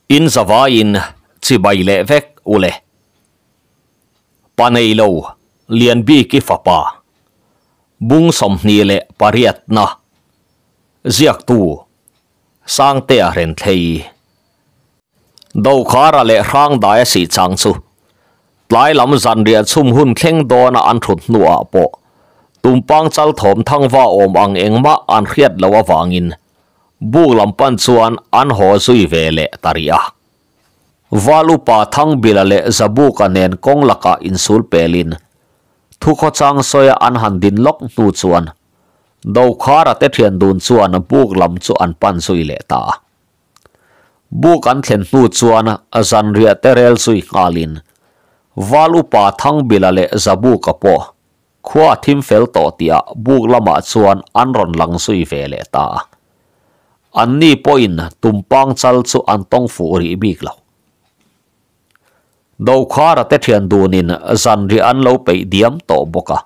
In zavaiin chibai leh vek ule. Pa nei lo Lianbiki fapa bung 28 na ziaktu Sangtea Renthlei. Dokhara leh Hrangdaia sih chang chu tlai lam zanriah chhum hun thleng dawna an thut hnuah pawh tumpang chal thawm thangva awm ang engmah an hriat loh avangin buk lam pan chuan an haw zui ve leh ta rih a. Val upa Thangbila leh Zabuka nen kawng lakah insul pelin thukhawchang sawia an han din lawk hnu chuan Dokhara te thian dun chuan buk lam chu an pan zui leh ta a. Buk an thlen hnu chuan zanriah te rel zui nghalin Val upa Thangbila leh Zabuka pawh Khua a thim fel tawh tihah buk lamah chuan an rawn lang zui ve leh ta a. Anni pawhin tumpang chal chu an tawng fuh rih bik lo. Dokhara te thian dunin zanriah an lo peih diam tawh bawk a.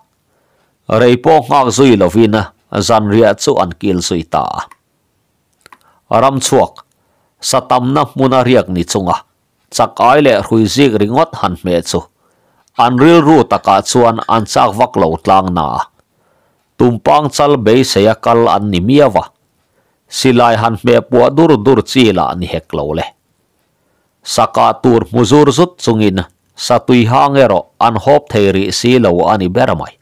Rei pawh nghak zui lovin zanriah chu an kil zui ta a. Ramchhuak, satamna hmuna riak ni chunga Chak ai leh hrui zik ringawt han hmeh chu an rilru takah chuan an chak vak lo tlang na a. Tumpang chal beiseia kal an ni miau a, silai han hmeh puah dur dur chi lah ni hek lo le. Sakah tur hmu zur zut chungin satui hang erawh an hawp thei rih si lo a ni ber mai.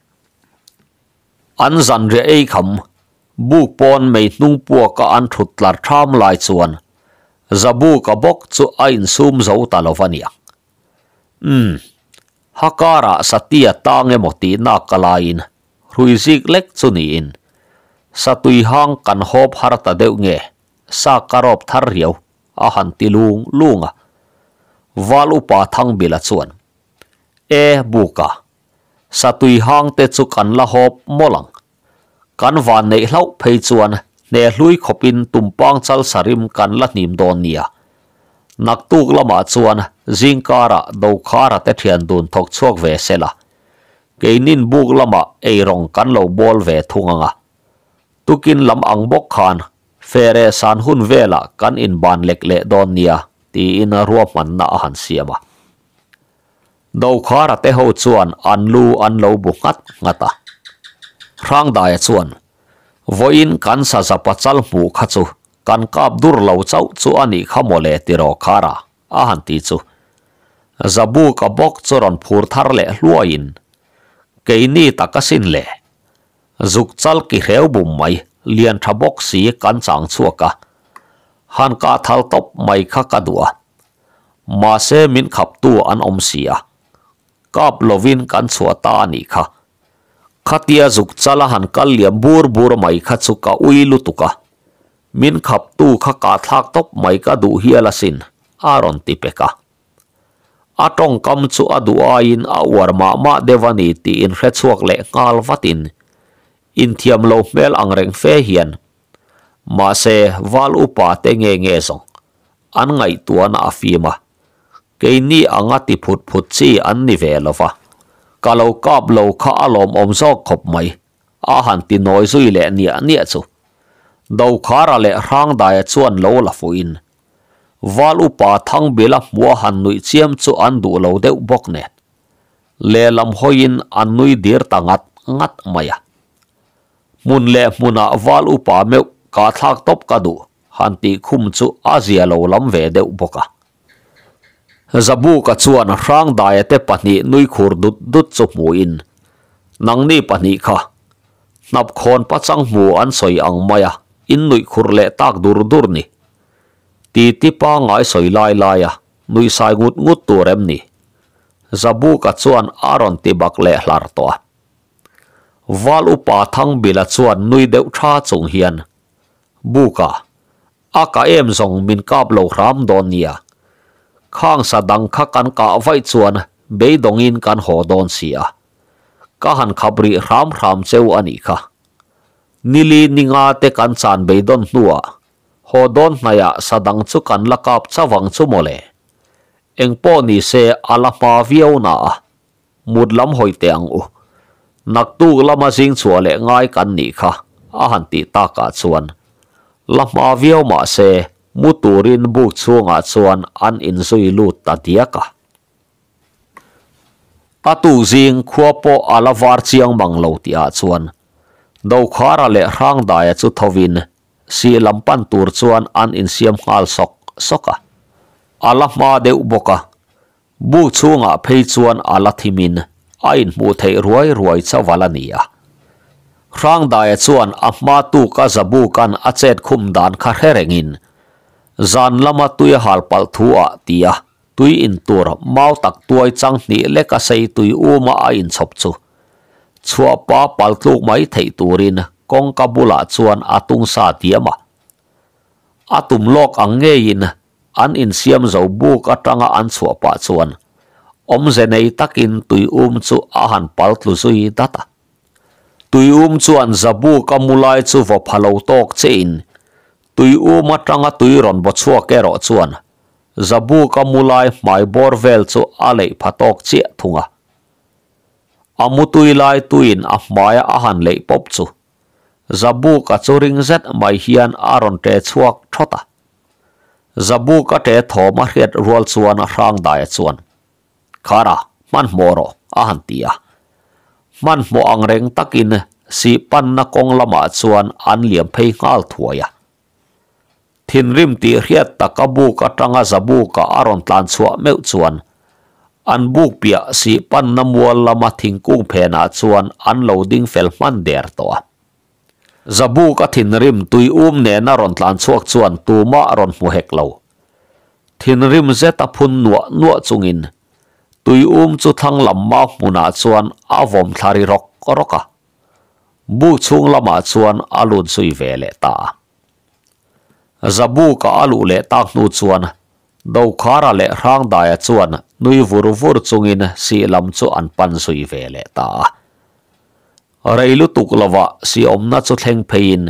An zanriah ei kham Buk pawn mei hnung puaka an thut tlar tham lai chuan Zabuka bawk chu a insum zo ta lo va nia. Umm, Hakarah Satia tang emaw tih nak ka laiin hrui zik lek chu niin Satui hang kan hawp har ta deuh nge sa ka rawp thar riau a han ti lung lung a. Val upa Thangbila chuan, E, Buka, Satui hang te chu kan la hawp mawlh ang. Kan van neih hlauh phei chuan hne hlui khawpin tumpang chal sarim kan la hnim dawn nia. Naktuk lamah chuan zingkarah Dokhara te thian dun thawk chhuak ve se la, keinin buk lamah eirawng kan lo bawl ve thung ang a. Tukin lam ang bawk khan fere san hun velah kan inban lek leh dawn nia tiin ruahmanna a han siam a. Dokhara te ho chuan an lu an lo bu nghat nghat a. Hrangdaia chuan, Vawiin kan saza pachal hmuh kha chu kan kap dur lo chauh chu a nih kha mawle tiraw Khara, a han ti chu. Zabuka bawk chu rawn phur thar leh hluaiin, Keini tak asin le. Zuk chal ki hreu bum mai, lian tha bawk si kan chang chhuak a. Han kah thal tawp mai kha ka duh a. Mahse min khaptu an awm si a, kap lovin kan chhuah ta a nih kha. Khatia zuk chala han kal liam bur bur mai kha chu ka ui lutuk a, min khaptu kha kah thlak tawp mai ka duh hial asin, a rawn ti pek a. A tawngkam chu a duh aiin a uar mah mah deuh a ni tih inhre chhuak leh nghal vatin inthiam lo hmel ang reng fe hian Mahse, val upa te nge nge zawng an ngaihtuahna a fim a, keini anga ti phut phut chi an ni ve lo va, ka lo kap lo kha a lawmawm zawk khawp mai, a han ti nawi zui leh niah niah chu. Dokhara leh Hrangdaia chuan lo la fuhin, val upa Thangbila hmuha han nuih chiam chu an duh lo deuh bawk nen, lehlam hawiin an nui dir ta ngat ngat mai a. Hmun leh hmunah val upa meuh kah thlak tawp ka duh han tih khum chu a zia lo lam ve deuh bawk a. Zabuka chuan Hrangdaia te pahnih nui khur dut dut chu hmuhin, Nangni pahnih kha, hnap khawn pachang hmu an sawi ang maia in nuih khur leh tak dur dur ni. Ti ti pangngai sawi lai laia nuih sai ngut ngut tur em ni? Zabuka chuan a rawn ti bak leh hlar tawh a. Val upa Thangbila chuan nui deuh tha chung hian, Buka, a ka em zawng min kap lo hram dawn nia. Khang sa dang kha kan kah vaih chuan beidawngin kan haw dawn si a. Ka han khap rih hram hram cheu a nih kha. Nili ninga te kan chan beidawn hnuah haw dawn hnaiah sa dang chu kan la kap chavang chu mawle. Engpawh ni se a la hma viau na a. Mut lam hawi teh ang u. Naktuk lama zing chhuah leh ngai kan nih kha a han tih takah chuan la hma viau mah se Mu turin buk chhungah chuan an inzui lut ta diak a. A tuk zing khua pawh a la var chiang mang lo tihah chuan Dokhara leh Hrangdaia chu thovin sih lam pan tur chuan an insiam nghal sawk sawk a. A la hma deuh bawk a, buk chhungah phei chuan a la thimin a inhmuh theih ruai ruai chauh a la ni a. Hrangdaia chuan a hma tuka Zabuka'n a chet khum dan kha hre rengin zan lama tui a hal palh thu ah ti a tui in tur mau tak tuai chang hnih lek a sei tui uma a inchhawp chu chhuah pa pal tluk mai theih turin kawngka bulah chuan a tung sa diam a. A tum lawk ang ngeiin an insiam zo buk atanga an chhuah pah chuan awmze nei takin tui um chu a han pal tlu zui dat a. Tui um chuan Zabuk a mu lai chu vaw pha lo tawk chein tui um atanga tui rawn baw chhuak erawh chuan Zabuk a mu lai hmai bawr vel chu a leih pha tawk chiah thung a. A mutui lai tuiin a hmaia a han leih pawp chu Zabuka chu ring zet mai hian a rawn ṭe chhuak ṭhawt a. Zabuka ṭe thawm a hriat rual chuan a hrang daia chuan, Khara, hmanhmawh rawh, a han ti a. Hmanhmawh ang reng takin sih panna kawng lamah chuan an liam phei nghal thuai a. Thinrim tih hriat taka buk atanga Zabuka a rawn tlan chhuah meuh chuan an buk piah sih panna mual lama thingkung phenah chuan an lo ding fel hman der tawh a. Zabuka thinrim tui um nena rawn tlan chhuak chuan tumah a rawn hmu hek lo. Thinrim zet a phun nuah nuah chungin tui um chu thlang lam mau hmunah chuan a vawm thla ri rawk rawk a. Buk chhung lamah chuan a lut zui ve leh ta a. Zabuka a luh leh tak hnu chuan Dokhara leh Hrangdaia chuan nui vur vur chungin sih lam chu an pan zui ve leh ta a. Rei lutuk lovah sih awmna chu thleng pheiin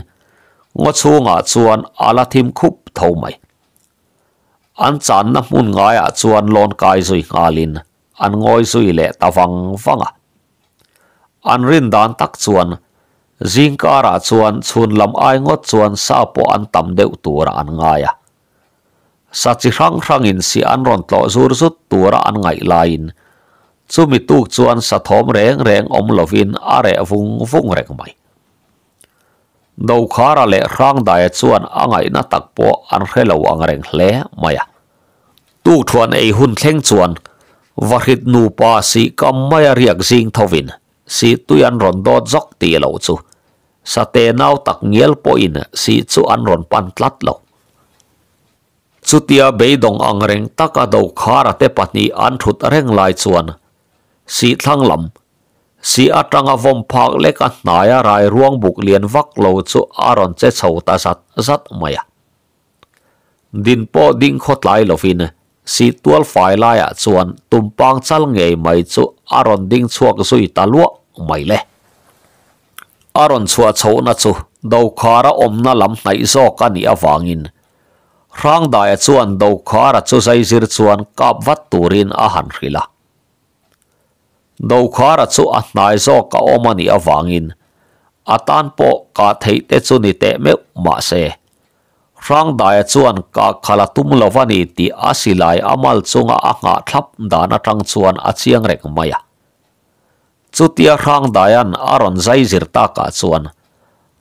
ngaw chhungah chuan a la thim khup tho mai. An channa hmun ngaiah chuan lawn kai zui nghalin an ngawi zui leh ta vang vang a. An rin dan tak chuan zingkarah chuan chhun lam ai ngawt chuan sa pawh an tam deuh tura an ngai a. Sa chi hrang hrangin si an rawn tlawh zur zut tura an ngaih laiin chumi tuk chuan sa thawm reng reng awm lovin a reh vung vung reng mai. Dokhara leh Hrangdaia chuan a ngaihna tak pawh an hre lo ang reng hle mai a. Tukthuan ei hun thleng chuan Vahrit nupa sih kam maia riak zing thovin sih tui an rawn dawt zawk tih loh chu Sate nau tak ngial pawhin sih chu an rawn pan tlat lo. Chutia beidawng ang reng taka Dokhara te pahnih an thut reng lai chuan sih thlang lam Sih atanga vawm phak lek a hnaia rai ruang buk lian vak lo chu a rawn che chho ta zat zat mai a. Din pawh ding khawtlai lovin sih tual fai laiah chuan tumpang chal ngei mai chu a rawn ding chhuak zui ta luah mai le. A rawn chhuah chhohna chu Dokhara awmna lam hnaih zawk a nih avangin Hrangdaia chuan Dokhara chu zaizir chuan kap vat turin a han hrilh a. Dokhara chu a hnai zawk a awm a nih avangin a tan pawh kah theih te chu ni teh meuh mah se, Hrangdaia chuan kah khalh a tum lo a ni tih a silai a mal chunga a nghah thlap dan atang chuan a chiang reng mai a. Chutia Hrangdaia'n a rawn zai zir takah chuan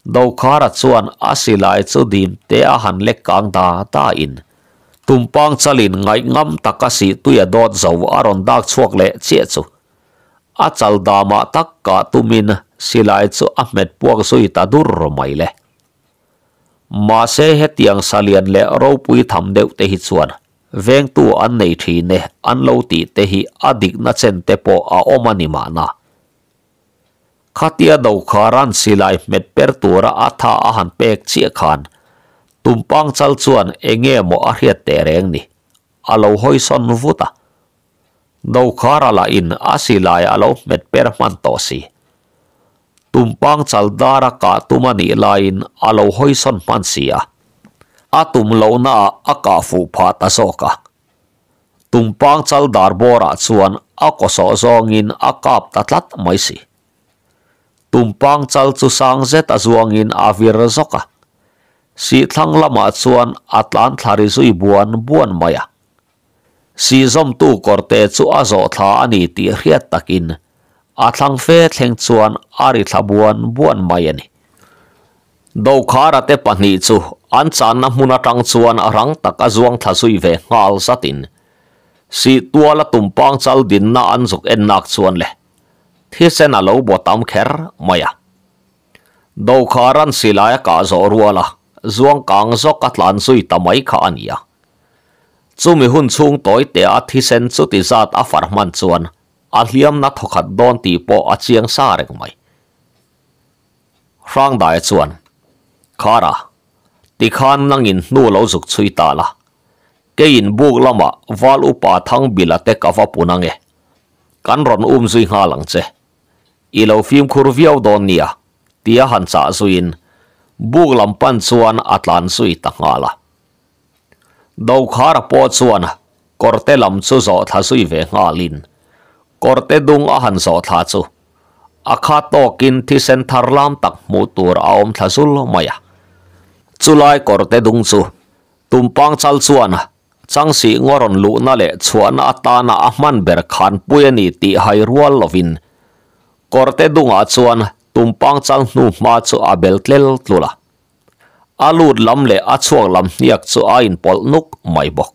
Dokhara chuan a silai chu dim te a han lek kang da da in tumpang chalin ngaih ngam taka sih tui a dawt zo a rawn dak chhuak leh chiah chu a chal damah tak kah tumin silai chu a hmet puak zui ta dur mai le. Mahse hetiang salian leh ropui tham deuh te hi chuan vengtu an nei thin e an lo tih te hi a dikna chen te pawh a awm a ni mahna. Khatia Dokhara'n silai hmet per tura a tha a han pek chiah khan Tumpang chal chuan enge maw a hriat teh reng ni, a lo hawi sawn vut a. Dokhara lahin a silai a lo hmet per hman tawh si. Tumpang chal dara kah tum a nih laiin a lo hawi sawn hman si a, a tum lohnaah a kah fuh phah ta zawk a. Tumpang chal dar bawrah chuan a kawsawh zawngin a kap ta tlat mai si. Tumpang chal chu sang zet a zuangin a vir zawk a. Sih thlang lamah chuan a tlan thla ri zui buan buan mai a. Sih zawmtu kawrte chu a zawh thla a ni tih hriat takin a thlang fe thleng chuan a ri thla buan buan mai a ni. Dokhara te pahnih chu an channa hmun atang chuan rang tak a zuang thla zui ve nghal zatin sih tuala tumpang chal dinna an zuk en nak chuan le thisen a lo baw tam kher mai a. Dokharan silai a kah zawh rual a, zuang kang zawk a tlan zui ta mai kha a ni a. Chumi hun chhung tawi te a thisen chuti zat a far hman chuan a hliamna thawkhat dawn tih pawh a chiang sa reng mai. Hrangdaia chuan, Khara, tikhan nangin hnu lo zuk chhui ta la, keiin buk lamah Val Upa Thangbila te ka va pun ange, kan rawn um zui nghal ang che. I lo fimkhur viau dawn nia, tia han chah zuiin buk lam pan chuan a tlan zui ta nghal a. Dokhara pawh chuan kawrte lam chu zawh thla zui ve nghalin kawrte dung a han zawh thla chu a kha tawkin thisen thar lam tak hmuh tur a awm thla zul mai a. Chulai kawrte dung chu tumpang chal chuan Changsih ngaw rawn luhna leh chhuahna atana a hman ber khan pui a ni tih hai rual lovin kawrte dungah chuan tumpang chal hnu hma chu a bel tlel tlul a. A lut lam leh a chhuak lam hniak chu a inpawlh nuk mai bawk.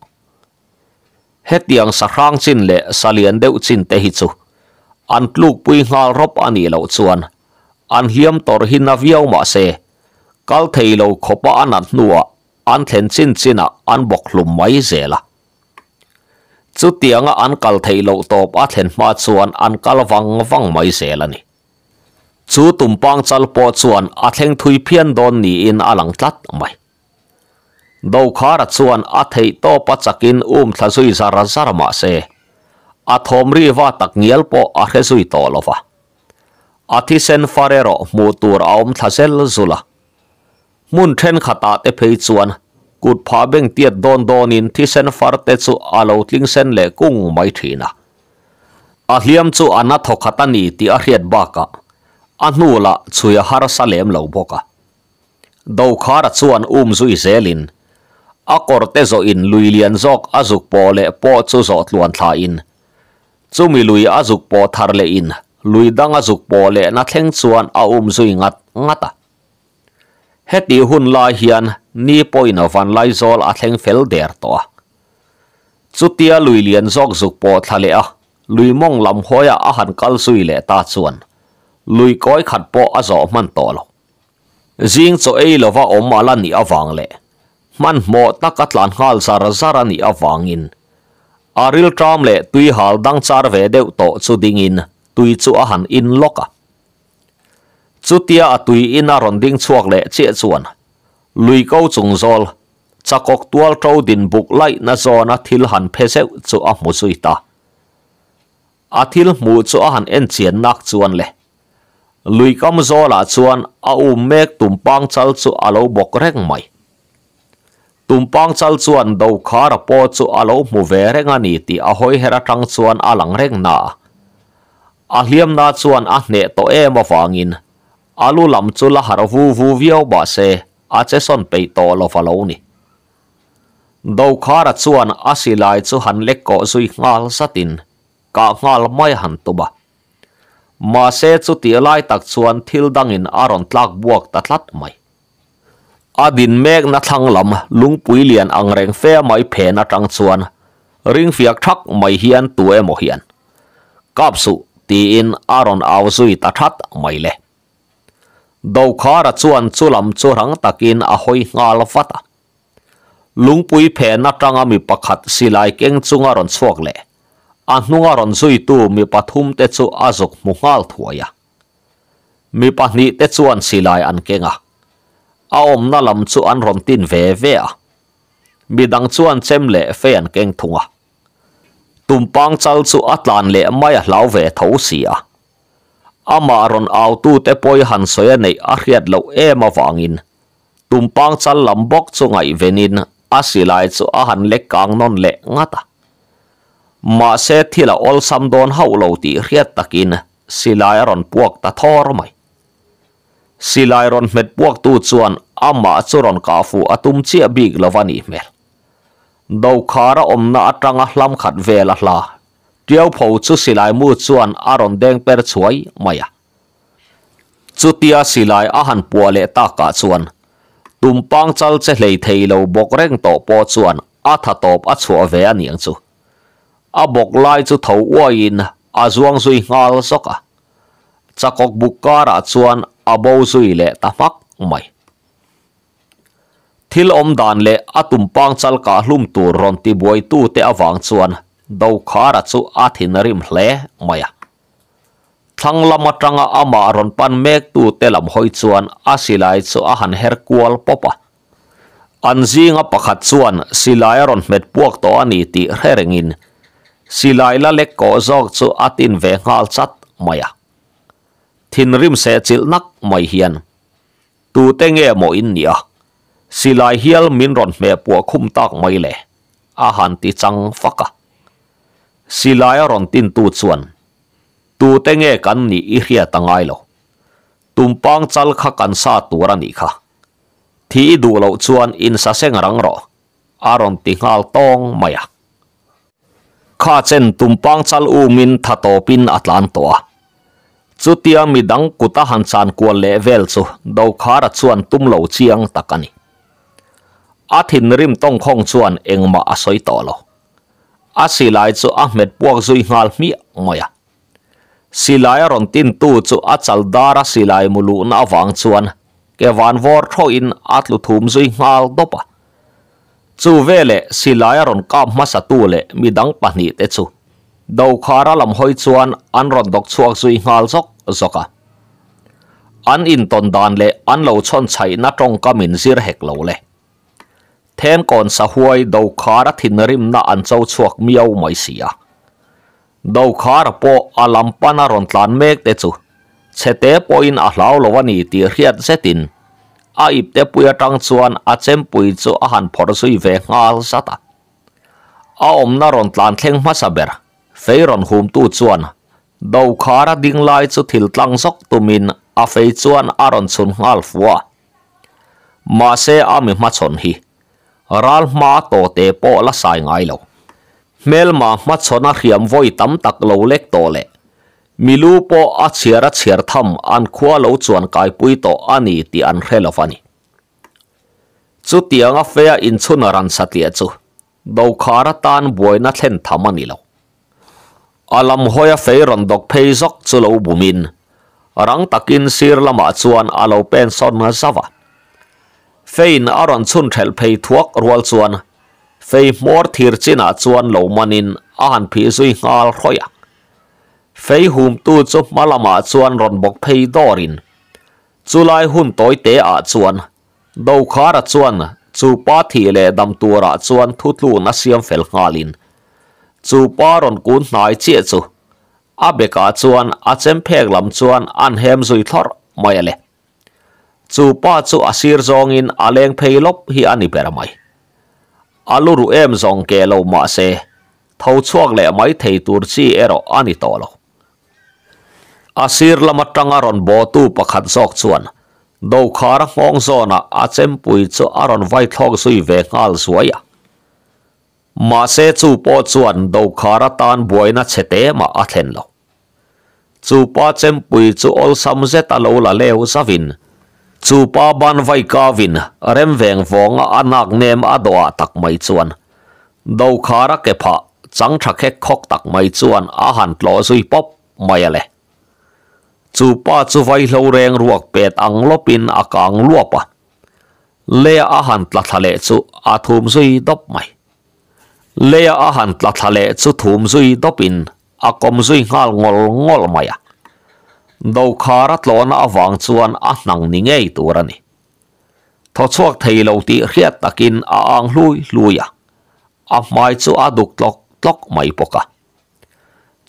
Hetiang sahrang chin leh salian deuh chin te hi chu an tlukpui nghal rawp a nih loh chuan an hliam tawrh hi na viau mah se kal thei lo khawpa a nat hnuah an thlen chin chinah an bawk hlum mai zel a. Chutianga an kal theih loh tawp a thlen hma chuan an kal vang vang mai zel a ni. Chu tumpang chal pawh chuan a thleng thui phian dawn niin a lang tlat mai. Dokhara chuan a theih tawp a chakin um thla zui zar zar mah se, a thawm ri va tak ngial pawh a hre zui tawh lo va. A thisen far erawh hmuh tur a awm thla zel zul a. Hmun thenkhatah te phei chuan kut phah beng tiat dawn dawnin thisen far te chu a lo tling sen leh kung mai thin a. A hliam chu a na thawkhat a ni tih a hriat bakah a hnu lah chhui a harsa lem lo bawk a. Dokhara chuan um zui zelin a kawr te zawhin lui lian zawk a zuk pawh leh pawh chu zawh tluan thlain chumi lui a zuk pawh thar lehin lui dang a zuk pawh lehna thleng chuan a um zui ngat ngat a. Heti hun lai hian ni pawhin Vanlaizawl a thleng fel der tawh a. Chutia lui lian zawk zuk pawh thla leh a, lui mawng lam hawiah a han kal zui leh ta chuan lui kawi khat pawh a zawh hman tawh lo. Zing chaw ei lova awm a la nih avang leh hmanhmawh taka tlan nghal zar zar a nih avangin a rilṭam leh tui hal dang char ve deuh tawh chu dingin tui chu a han in lawk a. Chutia a tui in a rawn ding chhuak leh chiah chuan lui ko chung zawl chakawk tual to din buk laihna zawna thil han phe zeuh chu a hmu zui ta. A thil hmuh chu a han en chian nak chuan le lui kam zawlah chuan a um mek tumpang chal chu a lo bawk reng mai. Tumpang chal chuan Dokhara pawh chu a lo hmu ve reng a ni tih a hawi her atang chuan a lang reng na a. A hliamna chuan a hneh tawh em avangin a lu lam chu la harh vu vu viau mah se a che sawn peih tawh lo va lo ni. Dokhara chuan a silai chu han lek kawh zui nghal zatin kah nghal mai a han tum a. Mahse chutih lai tak chuan thil dangin a rawn tlak buak ta tlat mai. A din mekna thlang lam lungpui lian ang reng fe mai phen atang chuan ring fiak thak mai hian tu emaw hian Kap suh tiin a rawn au zui ta that mai le. Dokhara chuan chu lam chu rang takin a hawi nghal vat a. Lungpui phen atanga mi pakhat silai keng chunga rawn chhuak leh a hnunga rawn zuitu mi pathum te chu a zuk hmu nghal thuai a. Mi pahnih te chuan silai an keng a, a awmna lam chu an rawn tin ve ve a. Midang chuan chem leh fei an keng thung a. Tumpang chal chu a tlan leh mai a hlau ve tho si a. Amah rawn autu te pawi han sawi a neih a hriat loh em avangin tumpang chal lam bawk chu ngaihvenin a silai chu a han lek kang nawn leh ngat a. Mahse thil a awlsam dawn hauh lo tih hriat takin silai a rawn puak ta thawr mai. Silai rawn hmet puaktu chuan amah chu rawn kah fuh a tum chiah bik lo a nih hmel. Dokhara awmna atanga hlam khat vel a hla. Tiaupho chu silai mu chuan a rawn deng per chhuai mai a. Chutia silai a han puah leh takah chuan tumpang chal che hlei thei lo bawk reng tawh pawh chuan a tha tawp a chhuah ve a niang chu. A bawk lai chu tho uaiin a zuang zui nghal zawk a. Chakawk buk karah chuan a bo zui leh ta hmak mai. Thil awm dan leh a tumpang chal kah hlum tur rawn tibuaitute avang chuan Dokhara chu a thinrim hle mai a. Thlang lam atanga amah rawn pan mektute lam hawi chuan a silai chu a han her kual pawp a. An zinga pakhat chuan silai a rawn hmet puak tawh a ni tih hre rengin silai la lek kawh zawk chu a tin ve nghal chat mai a. Thinrim sehchilh nak mai hian Tute nge maw in nia? Silai hial min rawn hmeh puah khum tak mai le, a han ti chang fak a. Silai a rawn tintu chuan, Tute nge kan nih i hriat a ngai lo. Tumpang chal kha kan sa tur a nih kha. Thi i duh loh chuan insaseng rang rawh, a rawn ti nghal tawng mai a. Kha chen tumpang chal umin tha tawpin a tlan tawh a. Chutia midang kut a han chan kual leh vel chu Dokhara chuan tum lo chiang tak a ni. A thinrim tawngkhawng chuan engmah a sawi tawh lo. A silai chu a hmet puak zui nghal hmiah mai a. Silai a rawn tintu chu a chal dara silai mu luhna avang chuan ke van vawr thawhin a tlu thum zui nghal dawp a. Chu veleh silai a rawn kap hmasatu leh midang pahnihte chu Dokhara lam hawi chuan an rawn dawk chhuak zui nghal zawk zawk a. An intawn dan leh an lo chhawn chhaihna tawngkam in zir hek lo le. Thenkawn sahuai Dokhara thinrimna an cho chhuak miau mai si a. Dokhara pawh a lam pana rawn tlan mek te chu chhete pawhin a hlau lo a ni tih hriat zetin a ipte pui atang chuan a chempui chu a han phawrh zui ve nghal zat a. A awmna rawn tlan thleng hmasa ber fei rawn humtu chuan Dokhara ding lai chu thil tlang zawk tumin a fei chuan a rawn chhun nghal fua. Mahse a mi hmachhawn hi ral hma tawte pawh la sai ngai lo. Hmelma hmachhawn a hriam vawi tam tak lo lek tawh leh milu pawh a chhiar a chhiar tham an khua lo chuan kaipui tawh a ni tih an hre lo a ni. Chutianga fea inchhun a ran satliah chu Dokhar atan buaina thlen tham a ni lo. A lam hawia fei rawn dawk phei zawk chu lo bumin rang takin sir lamah chuan a lo pen sawn zauh a. Feiin a rawn chhun thelh phei thuak rual chuan Fei hmawr thir chinah chuan lo manin a han phih zui nghal hrawih a. Fei humtu chu hma lamah chuan rawn bawk phei dawrin chulai hun tawi te ah chuan Dokhara chuan chu pa thih leh dam turah chuan thutlun a siam fel nghalin chu pa rawn kun hnai chiah chu a bekah chuan a chem phek lam chuan an hem zui thlawrh mai a le. Chu pa chu a sir zawngin a leng phei lawp hi a ni ber mai. A lu ruh em zawng keh lo mah se, tho chhuak leh mai thei tur chi erawh a ni tawh lo. A sir lam atanga rawn bawtu pakhat zawk chuan Dokhara nghawng zawnah a chempui chu a rawn vai thlawk zui ve nghal zuai a. Mahse chu pawh chuan Dokhara tan buaina chhe te mah a thlen lo. Chu pa chempui chu awlsam zet a lo la leu zavin, chu pa ban vai kavin rem veng vawnga a nak nem a dawhah tak mai chuan Dokhara ke phah chang tha khek khawk tak mai chuan a han tlawh zui pawp mai a le. Chu pa chu vaihlo reng ruak pet ang lawpin a kang luap a, Leia a han tla thla leh chu a thum zui dawp mai. Leia a han tla thla leh chu thum zui dawpin a kawm zui nghal ngawl ngawl mai a. Dokhara tlawhna avang chuan a hnang ni ngei tur a ni. Thaw chhuak thei lo tih hriat takin a ang hlui hlui a, a hmai chu a duk tlawk tlawk mai bawk a.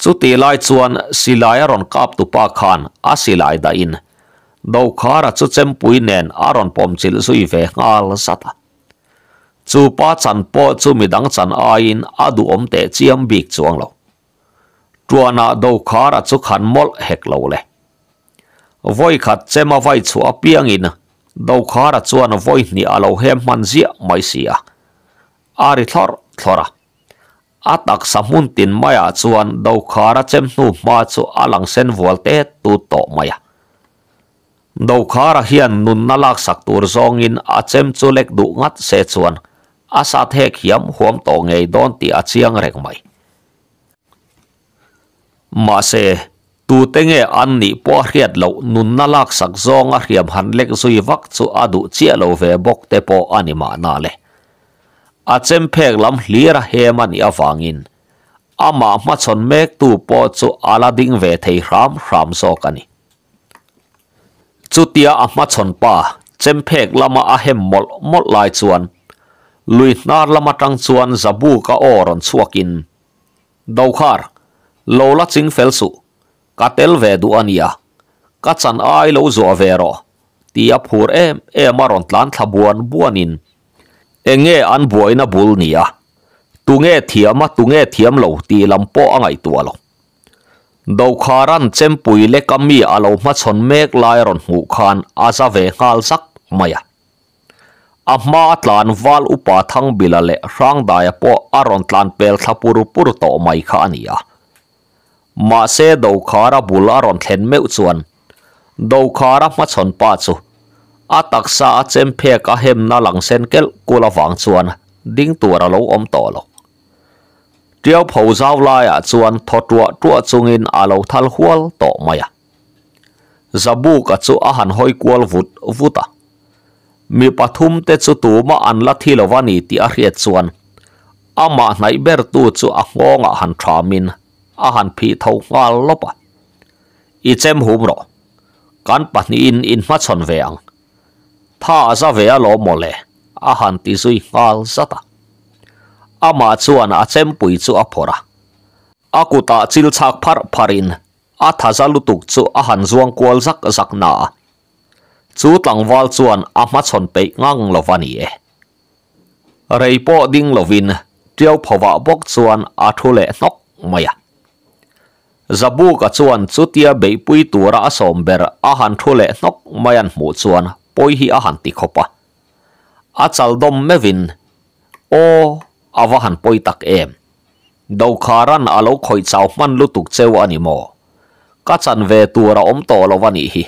Chutih lai chuan silai a rawn kap tupa khan a silai dahin Dokhara chu chempui nen a rawn pawm chilh zui ve nghal zat a. Chu pa chan pawh chu midang chan aiin a duhawm teh chiam bik chuang lo. Tuanah Dokhara chu khan mawlh hek lo le. Vawi khat chem a vai chhuah apiangin Dokhara chuan vawi hnih a lo hem hman ziah mai si a, a ri thlawrh thlawrh a. A taksa hmun tin maiah chuan Dokhara chem hnu hma chu a lang sen vual tet tut tawh mai a. Dokhara hian nunna laksak tur zawngin a chem chu lek duh ngat se chuan a sat hek hiam huam tawh ngei dawn tih a chiang reng mai. Mahse, tute nge an nih pawh a hriat loh nunna laksak zawnga hriam han lek zui vak chu a duh chiah lo ve bawk te pawh a ni mahna le. A chem phek lam hlir a hem a nih avangin amah hmachhawn mektu pawh chu a la ding ve thei hram hram zawk a ni. Chutia a hmachhawn pa chem phek lama a hem mawlh mawlh lai chuan lui hnar lam atang chuan Zabuka aw rawn chhuakin, Dokhar, lo la ching fel suh, ka tel ve duh a nia, ka chan ai lo zuah ve rawh, ti a phur em em a rawn tlan thla buan buanin eng nge an buaina bul nia, tunge thiam a tunge thiam lo tih lam pawh a ngaihtuah lo. Dokharan chempui leka mi a lo hmachhawn mek lai rawn hmuh khan a za ve nghal zak mai a. A hma tlan val upa Thangbila leh Hrangdaia pawh a rawn tlan pel thla pur pur tawh mai kha a ni a. Mahse Dokhara bul a rawn thlen meuh chuan Dokhara hmachhawn pa chu a taksa a chem phek a hemna lang sen kelh kul avang chuan ding tur a lo awm tawh lo. Tiau pho zau laiah chuan thaw tuah tuah chungin a lo thal hual tawh mai a. Zabuka chu a han hawi kual vut vut a. Mi pathum te chu tumah an la thi lo a ni tih a hriat chuan amah hnaih bertu chu a nghawngah han thamin a han phih tho nghal lawp a. I chem hum rawh. Kan pahnihin in hmachhawn ve ang. Tha a za ve alawm mawle a han ti zui nghal zat a. Amah chuan a chempui chu a phawrh a. A kutah chil chhak pharh pharhin a tha za lutuk chu a han zuang kual zak zak na a. Chu tlangval chuan a hmachhawn peih ngang lo va ni e. Rei pawh ding lovin Tiau phovah bawk chuan a thu leh hnawk mai a. Zabuka chuan chutia beihpui tura a sawm ber a han thu leh hnawk mai an hmuh chuan pawi hi a han ti khawp a. A chal dawm meuhin, Aw, a va han pawi tak em! Dokharan a lo khawih chau hman lutuk cheu a ni maw? Ka chan ve tur a awm tawh lo a nih hi.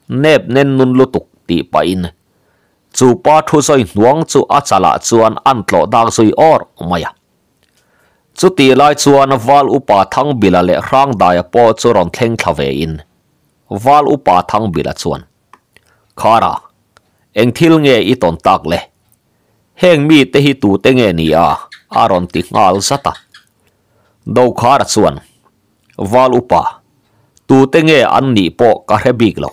Nep nen nun lutuk tih pahin chu pa thu sawi hnuang chu a chalah chuan an tlawh dak zui awr mai a. Chutih lai chuan Val Upa Thangbila leh Hrangdaia pawh chu rawn thleng thla vein Val Upa Thangbila chuan, Khara, eng thil nge i tawn tak le? Heng mite hi tute nge ni a? a rawn ti nghal zat a. Dokhara chuan, Val Upa, tute nge an nih pawh ka hre bik lo.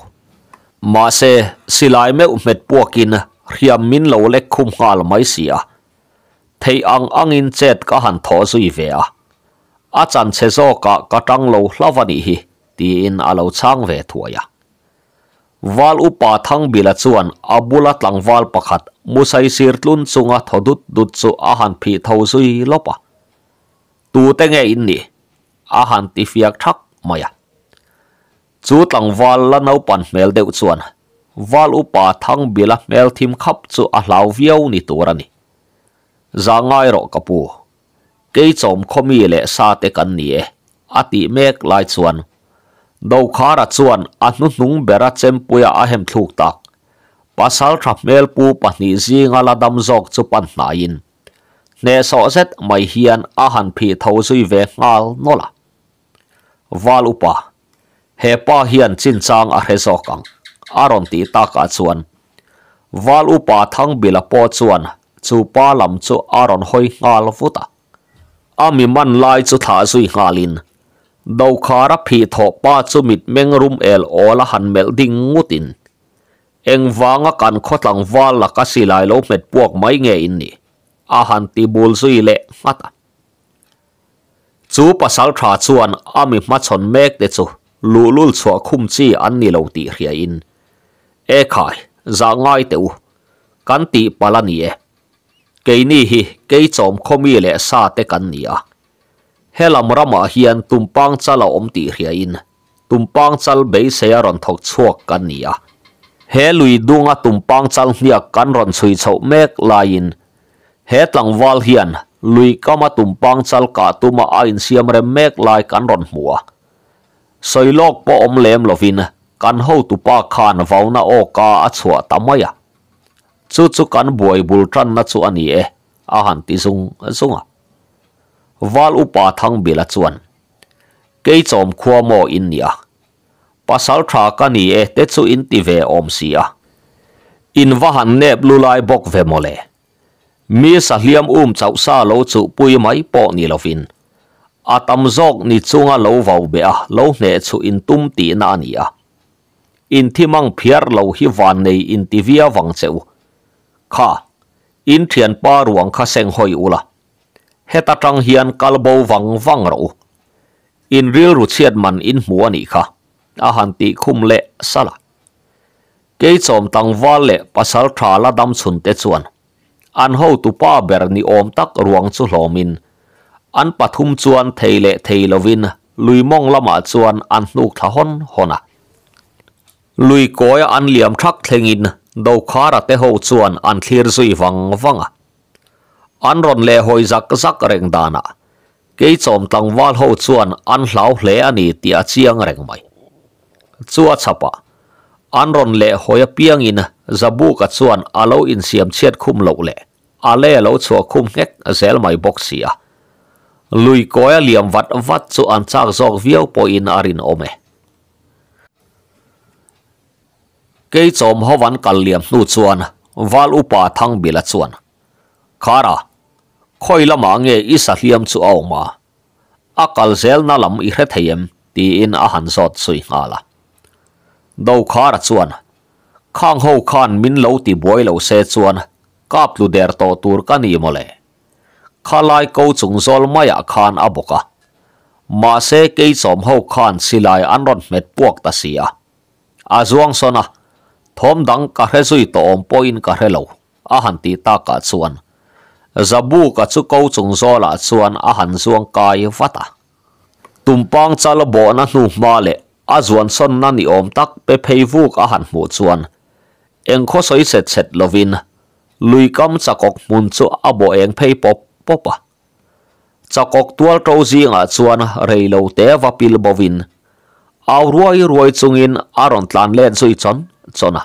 Mahse, silai meuh hmet puakin hriam min lo lek khum nghal mai si a. Theih ang angin chet ka han thawh zui ve a. A chanchhe zawkah ka tang lo hlauh a nih hi, tiin a lo chhang ve thuai a. Val Upa Thangbila chuan a bula tlangval pakhat Musai sir tlun chunga thaw dut dut chu a han phih tho zui lawp a. Tute nge in nih? A han ti fiak thak mai a. Chu tlangval la naupan hmel deuh chuan Val Upa Thangbila hmel thim khap chu a hlau viau ni tur a ni. Za ngai rawh ka pu. Kei chawm khawmi leh sa te kan ni e, a tih mek lai chuan Dokhara chuan a hnuhnung bera chempuia a hem thluk tak. Pasal tha hmel pu pahnih zinga la dam zawk chu pan hnaiin hnehsawh zet mai hian a han phih tho zui ve nghal nawlh a. Val upa, he pa hian chinchang a hre zawk ang, a rawn tih takah chuan Val upa Thangbila pawh chuan chu pa lam chu a rawn hawi nghal vut a. A mi man lai chu thlah zui nghalin Dokhara phih thawh pa chu mitmeng rum el awl a han melh ding ngutin, Engvanga kan khawtlang val laka silai lo hmet puak mai nge in nih? a han ti bul zui leh nghat a. Chu pasal tha chuan a mi hmachhawn mek te chu luhlul chhuah khum chi an ni lo tih hriain, E khai, zah ngai teh u, kan tih palh a ni e. Keini hi kei chawm khawmi leh sa te kan ni a. Helam ramah hian tumpang chal a awm tih hriain Tumpang chal beisei a rawn thawk chhuak kan ni a. He lui dunga tumpang chal hniak kan rawn chhui chhoh mek laiin he tlangval hian lui kama tumpang chal kah tuma a insiam rem mek lai kan rawn hmu a. Sawi lawk pawh awm lem lovin kan hotupa khan vauna awka a chhuah ta mai a. Chu chu kan buai bul tanna chu a ni e, a han ti zung zung a. Val upa Thangbila chuan, Keichawm khua maw in nia? Pasal tha ka ni e te chu in ti ve awm si a. In va han nep lu lai bawk ve mawle. Mi sahliam um chauh sa lo chuh pui mai pawh ni lovin a tam zawk ni chunga lo vau beh a lo hneh chhuh in tum tihna a ni a. In thimang phiar lo hi van nei in ti viau vang che u. Kha, in thianpa ruang kha seng hawi ula. Heta tang hian kal bo vang vang rawh u. In rilru chhiat man in hmu a nih kha, a han tih khum leh salh a. Keichawm tlangval leh pasal tha la dam chhun te chuan an hotu pa ber ni awm tak ruang chu hlawmin an pathum chuan thei leh thei lovin lui mawng lamah chuan an hnuk thla hawn hawn a. Lui kawia an liam thak thlengin Dokhara te ho chuan an thlir zui vang vang a. An rawn leh hawi zak zak reng danah Keichawm tlangval ho chuan an hlau hle a ni tih a chiang reng mai. Chu a chhapah an rawn leh hawi apiangin Zabuka chuan a lo insiam chhiat khum loh leh a lei a lo chhuah khum nghek zel mai bawk si a. Lui kawia liam vat vat chu an chak zawk viau pawhin a rinawm e. Keichawm ho an kal liam hnu chuan Val Upa Thangbila chuan, Khara, khawi lamah nge i sahliam chu a awm a? A kal zelna lam i hre thei em? tiin a han zawt zui nghal a. Dokhara chuan, Khang ho khan min lo ti buai lo se chuan kap tlu der tawh tur ka ni mawle. Khalai ko chung zawl maiah khan a bawk a. Mahse keichawm ho khan silai an rawn hmet puak ta si a. A zuang sawn a, thawm dang ka hre zui tawh awm pawhin ka hre lo, a han tih takah chuan Zabuka chu ko chung zawlah chuan a han zuang kai vat a. Tumpang chal bawhna hnu hma leh a zuan sawnna ni awm tak pe phei vuk a han hmuh chuan eng khaw sawi set set lovin lui kam chakawk hmun chu a bawh eng phei pawp pawp a. Chakawk tual to zingah chuan rei lo te va pil bovin au ruai ruai chungin a rawn tlan let zui chawn chawn a.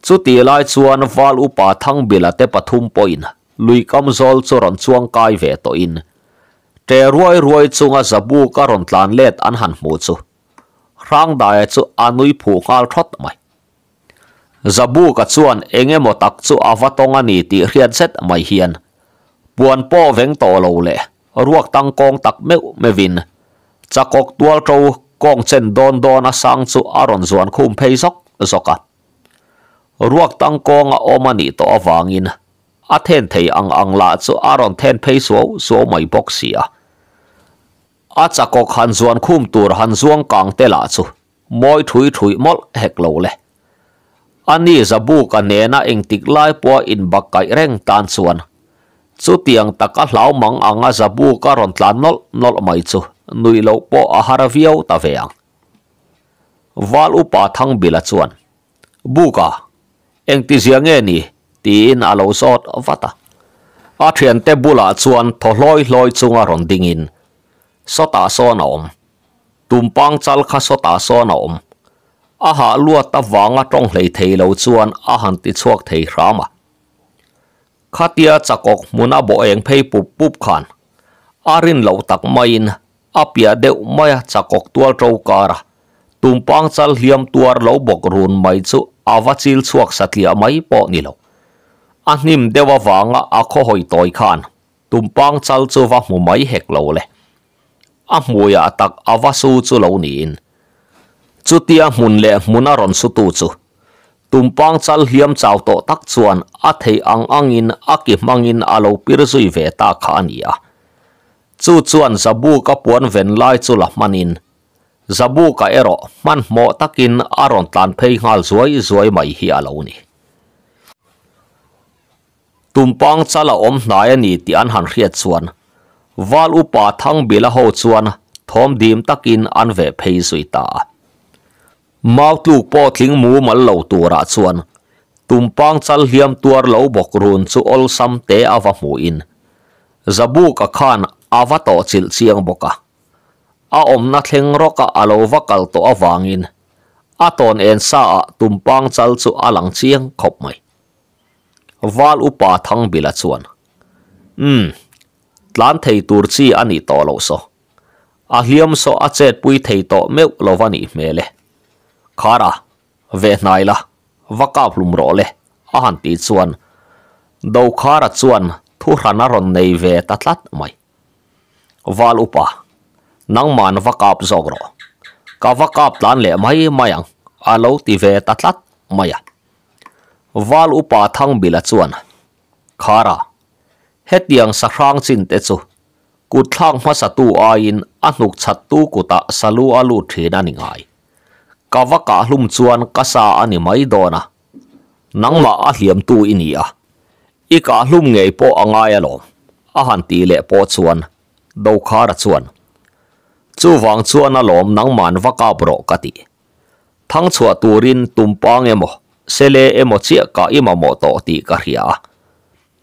Chutih lai chuan Val Upa Thangbila te pathum pawhin lui kam zawl chu rawn chuang kai ve tawhin ṭe ruai ruai chunga Zabuka rawn tlan let an han hmuh chu Hrangdaia chu a nui phuh nghal thawt mai. Zabuka chuan eng emaw tak chu a va tawng a ni tih hriat zet mai hian puan pawh veng tawh lo leh ruak tangkawng tak meuh meuhin chakawk tual to kawng chen dawn dawn a sang chu a rawn zuan khum phei zawk zawk a. Ruak tangkawng a awm a nih tawh avangin a then thei ang ang lah chu a rawn then phei suau suau mai bawk si a. A chakawk han zuan khum tur han zuang kang te lah chu Mawi thui thui mawlh hek lo le. A ni Zabuka nena engtik lai pawha inbak kaih reng tan chuan chutiang taka hlau mang anga Zabuka rawn tlan nawlh nawlh mai chu nuih loh pawh a har viau ta ve ang. Val Upa Thangbila chuan, Buka, engtizia nge ni? tiin a lo zawt vat a. A thiante bulah chuan thaw hlawi hlawi chunga rawn dingin, Sawtah sawn a awm. Tumpang chal kha sawtah sawn a awm. A hah luat avanga tawng hlei thei lo chuan a han ti chhuak thei hram a. Khatia chakawk hmuna bawh eng phei pup pup khan a rin loh tak maiin a piah deuh maia chakawk tual to kar a, tumpang chal hliam tuar lo bawk run mai chu a va chil chhuak satliah mai pawh ni lo. A hnim deuh avanga a khaw hawi tawi khan Tumpang chal chu va hmu mai hek lo le. A hmuiah tak a va su chu lo niin. Chutia hmun leh hmun a rawn sutu chu Tumpang chal hliam chau tawh tak chuan a theih ang angin a ki hmangin a lo pir zui ve ta kha a ni a. Chu chuan Zabuka puan ven lai chu la hmanin Zabuka erawh hmanhmawh takin a rawn tlan phei nghal zuai zuai mai hi a lo ni. Tumpang chal a awm hnai a ni tih an han hriat chuan Val Upa Thangbila ho chuan thawm dim takin an veh phei zui ta a. Mau tluk pawh tling mumal lo turah chuan tumpang chal hliam tuar lo bawk run chu awlsam te a va hmuhin Zabuka khan a va tawh chilh chiang bawk a. A awmna thleng rawka a lo va kal tawh avangin a tawn en sa ah tumpang chal chu a lang chiang khawp mai. Val upa Thangbila chuan, Umm, tlan thei tur chi a nih tawh loh saw. A hliam saw a chetpui thei tawh meuh lo va nih hmel e. Khara, ve hnai la, va kap hlum rawh le, a han tih chuan Dokhara chuan thuhran a rawn nei ve ta tlat mai. Val upa, nangman va kap zawk rawh. Ka va kap tlan leh mai mai ang, a lo ti ve ta tlat mai a. Val upa Thangbila chuan, Khara, hetiang sahrang chin te chu kut thlak hmasatu aiin a hnuk chhattu kutah salu a lut thin a ni ngai. Ka va kah hlum chuan ka sa a ni mai dawn a, nangmah a hliamtu i ni a, i kah hlum ngei pawh a ngai alawm, a han tih leh pawh chuan Dokhara chuan, Chuvang chuan alawm nangman va kap rawh ka ti. Thang chhuah turin tumpang emaw, sele emaw chiah ka i mamawh tawh tih ka hria a.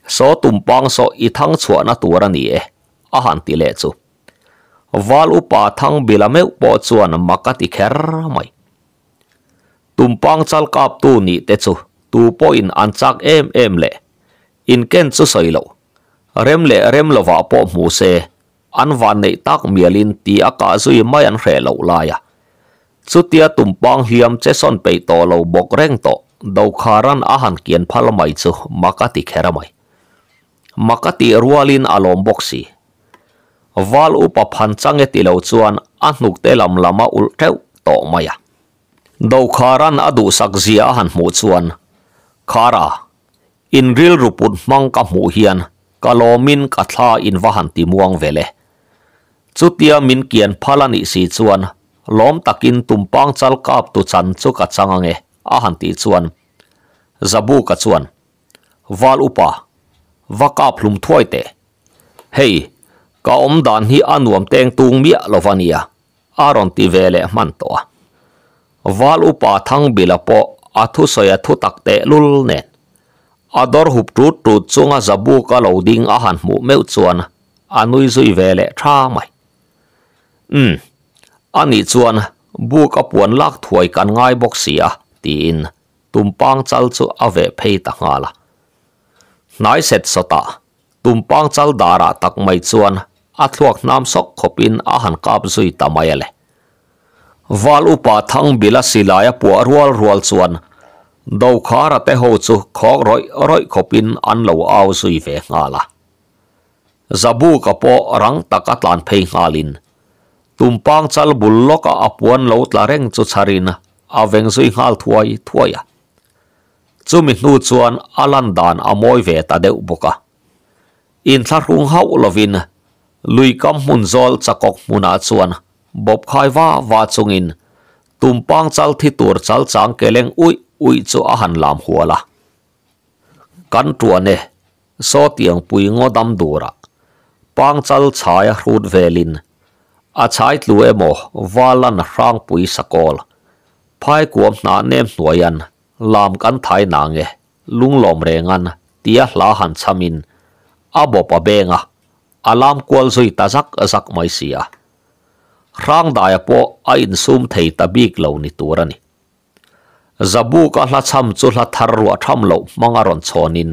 Saw tumpang saw i thang chhuahna tur a ni e, a han ti leh chu. Val upa thang bila meuh pawh chuan mak a ti kher mai. Tumpang chal kaptu nih te chu tu pawhin an chak em em leh inken chu sawi loh, rem leh rem lovah pawh hmu se An van neih tak mialin ti a kah zui mai an hreh loh lai a. Chutia tumpang hliam che sawn peih tawh lo bawk reng tawh Dokharan a han kian phal mai chu mak a ti kher a mai. Mak a tih rualin a lawm bawk si. Val upa phan chang e ti lo chuan a hnukte lam lam a ulh teuh tawh mai a. Dokharan a duhsak zia a han hmuh chuan, Khara, In rilru put hmang ka hmuh hian ka lawmin ka thla in va han ti muang vel e. Chutia min kian phal a nih si chuan lawm takin tumpang chal kap tu chan chu ka chang ange a han tih chuan Zabuka chuan Val upa va kap hlum thuai teh. Hei, ka awm dan hi a nuam teng tung miah lo va nia a rawn ti ve leh hman tawh a. Val upa Thangbila pawh a thusawi a thu tak teh lul nen. A dawr hup tut tut chunga Zabuka lo ding a han hmuh meuh chuan a nui zui ve leh tha mai. Umm, a nih chuan buk a puan lak thuai kan ngai bawk si a, tiin tumpang chal chu a veh phei ta nghal a. Hnai set sawtah Tumpang chal darah tak mai chuan a thluak hnam sawk khawpin a han kap zui ta mai a le. Val upa Thangbila silai a puah rual rual chuan Dokhara te ho chu khawk rawih rawih khawpin an lo au zui ve nghal a. Zabuka pawh rang tak a tlan phei nghalin Tumpang chal bul lawka a puan lo tla reng chu chharin a veng zui nghal thuai thuai a. Chumi hnu chuan a lan dan a mawi ve ta deuh bawk a. Inthlahrung hauh lovin lui kam hmun zawl chakawk hmunah chuan bawp khai va va chungin tumpang chal thi tur chal chang ke leng uih uih chu a han lam hual a. Kan tuan e, saw tiang pui ngaw dam durah pang chal chhai a hrut velin a chhai tlu emaw valan hrangpui sakawl phai kuam hnah nem hnuaian Lam kan thai na nge lunglawm rengan tia hla han chhamin a bawp a beng a, a lam kual zui ta zak zak mai si a. Hrangdaia pawh a insum thei ta bik lo ni tur a ni. Zabuka hla chham chu hla thar ruah tham loh hmang a rawn chhawnin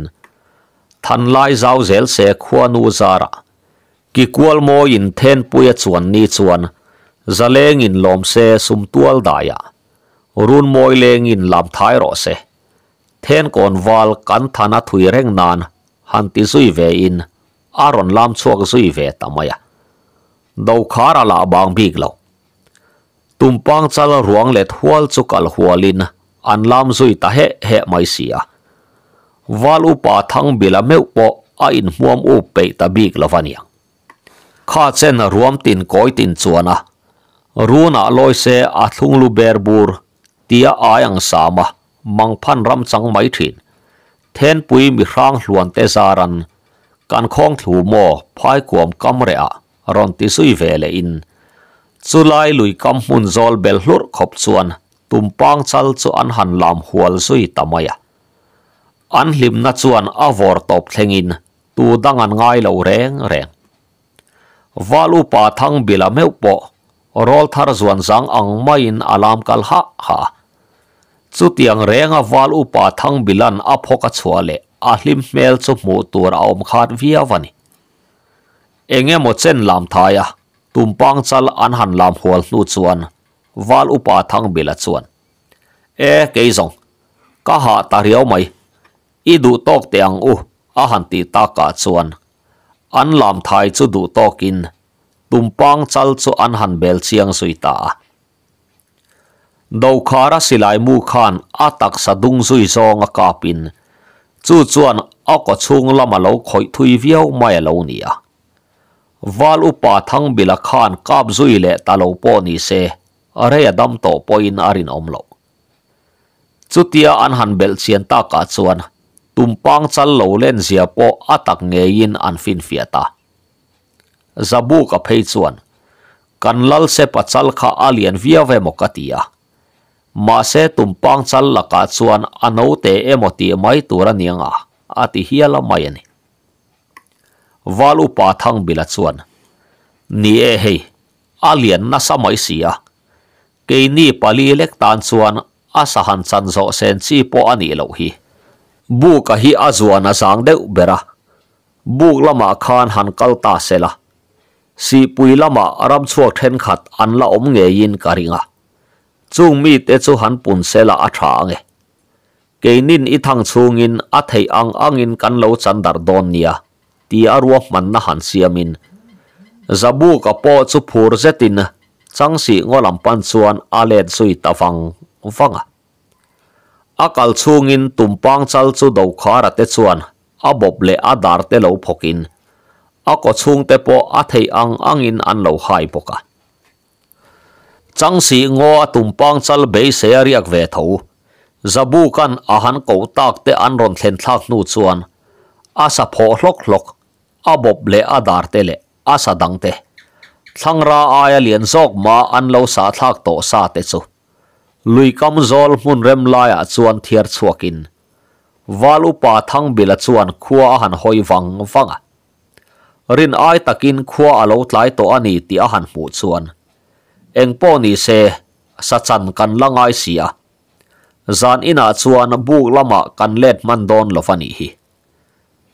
Thanlai zau zel se khuanu zarah ki kual mawiin thenpui a chuan ni chuan zalengin lawm se sumtual daiah Runmawi lengin lam thai rawh se. Thenkawn val kan than a thui reng nan han ti zui ve in a rawn lam chhuak zui ve ta mai a. Dokhar a lah bang bik lo. Tumpang chal ruang let hual chu kal hual in an lam zui ta heh heh mai si a. Val upa Thangbila meuh pawh a inhmuam up peih ta bik lo va niang. Kha chen ruam tin kawi tin chuan a runah lawi se a thlung lu ber bur tia ai ang sam a mangphan ram chang mai thin. Thenpui mi hrang hluan te zaran kan khawng thlu maw phaikuam kam reh ah rawn ti zui ve leh in Chulai lui kam hmun zawl bel hlurh khawp chuan tumpang chal chu an han lam hual zui ta mai a. An hlimna chuan a vawr tawp thlengin tu dang an ngai lo reng reng. Val upa thang bila meuh pawh rawl thar zuan zang ang maiin a lam kal hah hah a. Chutiang renga val upa thang bilan a phawk a chhuah leh a hlim hmel chu hmuh tur a awm khat viau a ni. Eng emaw chen lam thai a, tumpang chal an han lam hual hnu chuan Val upa Thangbila chuan, E, kei zawng, ka hah ta riau mai, i duh tawk teh ang u, a han tih takah chuan an lam thai chu duh tawkin tumpang chal chu an han bel chiang zui ta a. Dokhara silai mu khan a taksa dung zui zawng a kapin chu chuan a kaw chhung lam a lo khawih thui viau mai a lo ni a. Val upa Thangbila khan kap zui leh ta lo pawh ni se rei a dam tawh pawhin a rinawm loh. Chutia an han belh chian takah chuan tumpang chal lo len zia pawh a tak ngeiin an finfiah ta. Zabuka phei chuan Kan lal se pachal kha a lian viau emaw ka ti a. Mahse tumpang chal lakah chuan a note emaw tih mai tur a niang a, a ti hial a mai a ni. Val upa Thangbila chuan, Ni e hei, a lian nasa mai si a. Keini pali lek tan chuan a sahan chan zawh sen chi pawh a nih loh hi. Buka hi a zuan a zang deuh ber a, buk lamah khan han kal ta sela. Sihpui lamah ramchhuak thenkhat an la awm ngeiin ka ring a, chung mite chu han pun sela a tha ang e. Keinin i thang chhungin a theih ang angin kan lo chan darh dawn nia ti a ruahmanna han siamin Zabuka pawh chu phur zetin Changsih ngaw lam pan chuan a let zui ta vang vang a. A kal chhungin tumpang chal chu Dokhara te chuan a bawp leh a dar te lo phawkin a kaw chhungte pawh a theih ang angin an lo hai bawk a. Changsih ngaw a tumpang chal beisei a riak ve tho. Zabuka'n a han koh tak te an rawn thlen thlak hnu chuan a sa phawh hlawk hlawk, a bawp leh a dar te leh a sa dang te thlangra aia lian zawk mah an lo sah thlak tawh sa te chu lui kam zawl hmun rem laiah chuan thiar chhuakin Val upa Thangbila chuan khua a han hawi vang vang a. Rin ai takin khua a lo tlai tawh a ni tih a han hmuh chuan, Eng pawh ni se, sachan kan la ngai si a. Zan inah chuan buk lamah kan let hman dawn lo va nih hi.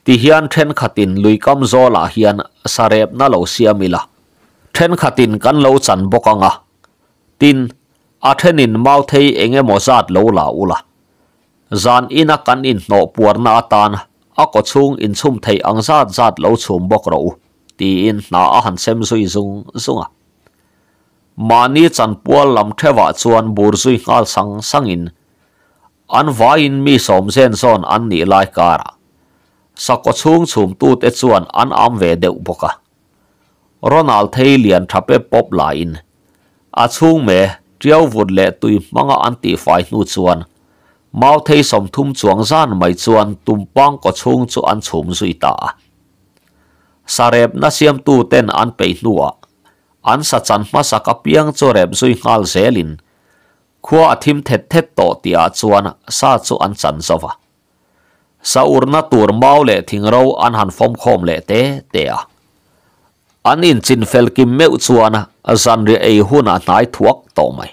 Tihian thenkhatin luikam zawlah hian sarepna lo siam ila, thenkhatin kan lo chan bawk ang a. Tin, a thenin mauthei eng emaw zat lo la ula. Zan ina kan inhnawh puarna atan a kawchhung inchhum theih ang zat zat lo chhum bawk rawh u, tiin hna a han sem zui zung zung a. Mahni chanpual lam theuhah chuan bur zui nghal sang sangin an vaiin mi sawm zen zawn an nih lai karah sakawchhung chhumtute chuan an am ve deuh bawk a. Ronald thei lian tha pep pawp laiin a chhung me tiau vut leh tui hmanga an tihfai hnu chuan mau thei 30 chuang zan mai chuan tumpang kaw chhung chu an chhum zui ta a. Sarepna siamtu ten an peih hnuah an sachan hmasak apiang chu rep zui nghal zelin khua a thim thet thet tawh tihah chuan sa chu an chan zo va. Sa urna tur mau leh thingro an han fawmkhawm leh te te a. An inchin fel kim meuh chuan zanriah ei hun a hnai thuak tawh mai.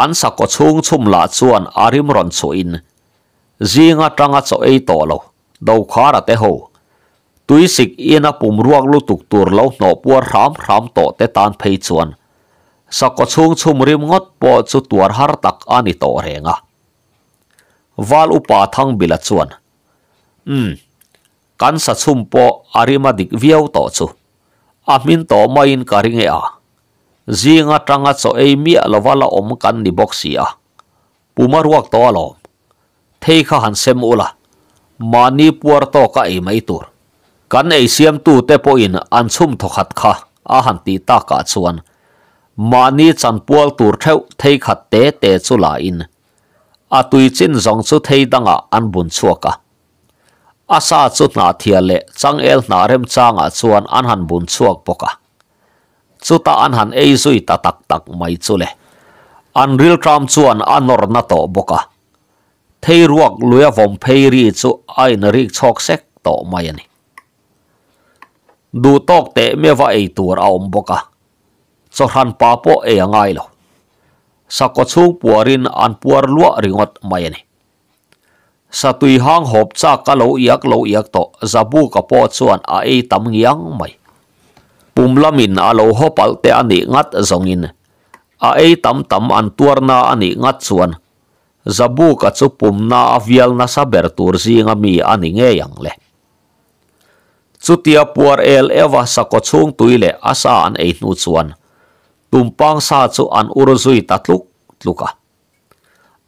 An sakawh chhung chhum lah chuan a rim rawn chhuahin zing atanga chaw ei tawh lo Dokhara te ho tuisik ina pum ruak lutuk tur lo hnawh puar hram hram tawh te tan phei chuan sakawh chhung chhum rim ngawt pawh chu tuar har tak a ni tawh reng a. Val upa Thangbila chuan, Umm, kan sa chhum pawh a rim a dik viau tawh chu. A hmin tawh maiin ka ring e a. Zing atanga chaw ei miah lova la awm kan ni bawk si a. Puma ruak tawh alawm. Thei kha han sem ula, mahni puar tawka ei mai tur. Kan ei siamtute pawhin an chhum thawkhat kha a han tih takah chuan mahni chanpual tur theuh thei khat te te chu la in a tui chin zawng chu thei dangah an bun chhuak a. A sa chu hnah thial leh changel hnah remchangah chuan an han bun chhuak bawk a. Chutah an han ei zui ta tak tak mai chu le. An rilṭam chuan a nawr na tawh bawk a. Thei ruak luia vawm phei ri chu a inrik chhawk sek tawh mai a ni. Duh tawk teh meuha ei tur a awm bawk a, chawhran pa pawh ei a ngai lo. Sakawt chhung puarin an puar luah ringawt mai a ni. Satui hang hawp chak ka lo iak lo iak tawh Zabuka pawh chuan a ei tam ngiang mai. Pum lamin a lo haw palh te a nih ngat zawngin a ei tam tam an tuarna a nih ngat chuan Zabuka chu pumna a vial nasa ber tur zinga mi a ni ngei ang le. Chutia puar el eva sakaw chhung tui leh a sa an ei hnu chuan tumpang sa chu an ur zui ta tluk tluk a.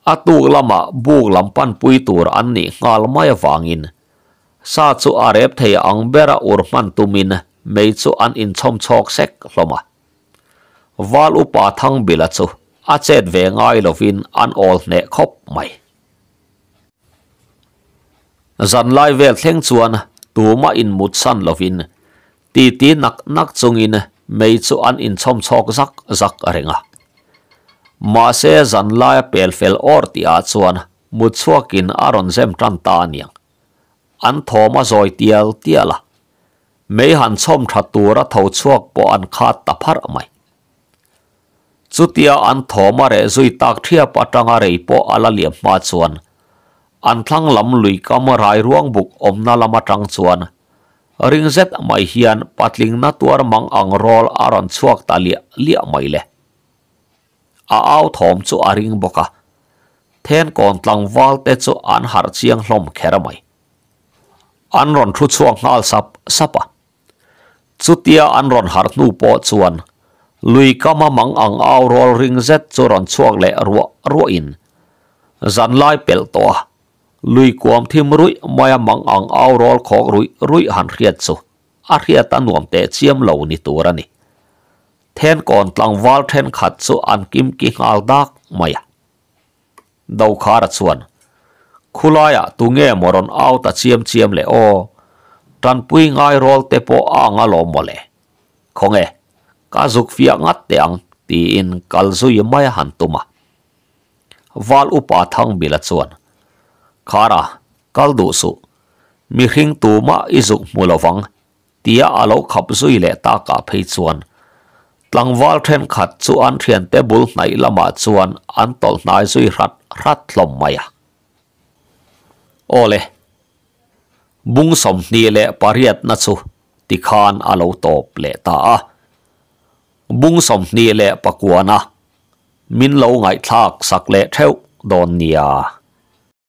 A tuk lamah buk lam panpui tur an nih nghal mai avangin sa chu a rep thei ang bera ur hman tumin mei chu an inchhawm chhawk sek hlawm a. Val upa Thangbila chu a chet ve ngai lovin an awl hneh khawp mai. Zanlai vel thleng chuan tumah inmutsan lovin Titi nak nak chungin mei chu an inchhawm chhawk zak zak reng a. Mahse zan laia pel fel awr tihah chuan mut chhuakin a rawn zem tan ta a niang. An thawm a zawi tial tial a. Mei han chhawm tha tura tho chhuak pawh an khat ta pharh mai. Chutia an thawm a reh zui tak thiap atanga rei pawh a la liam hma chuan an thlang lam lui kam rai ruang buk awmna lam atang chuan ring zet mai hian patling na tuar mang ang rawl a rawn chhuak ta liah liah mai le. A au thawm chu a ring bawk a, thenkawn tlangval te chu an harh chiang hlawm kher mai. An rawn thu chhuak nghal sap sap a. Chutia an rawn harh hnu pawh chuan lui kama mang ang au rawl ring zet chu rawn chhuak leh ruah ruahin zanlai pelh tawh a. Lui kuam thim ruih maia mang ang au rawl khawk ruih ruih han hriat chu a hriat a nuam teh chiam lo ni tur a ni. Thenkawn tlangval thenkhat chu an kim ki nghal dak mai a. Dokhara chuan, Khulaiah tunge maw rawn au ta chiam chiam le aw? Tanpui ngai rawl te pawh a ang alawm maw le? Khawnge, ka zuk fiah ngat teh ang, tiin kal zui mai a han tum a. Val upa Thangbila chuan, Khara, kal duh suh. Mihring tumah i zuk hmu lovang, tia a lo khap zui leh takah phei chuan tlangval thenkhat chu an thiante bul hnaih lamah chuan an tawlh hnai zui hrat hrat hlawm mai a. Awle, bung 28na chu tikhan a lo tawp leh ta a. Bung 29na min lo ngaihthlak sak leh theuh dawn nia.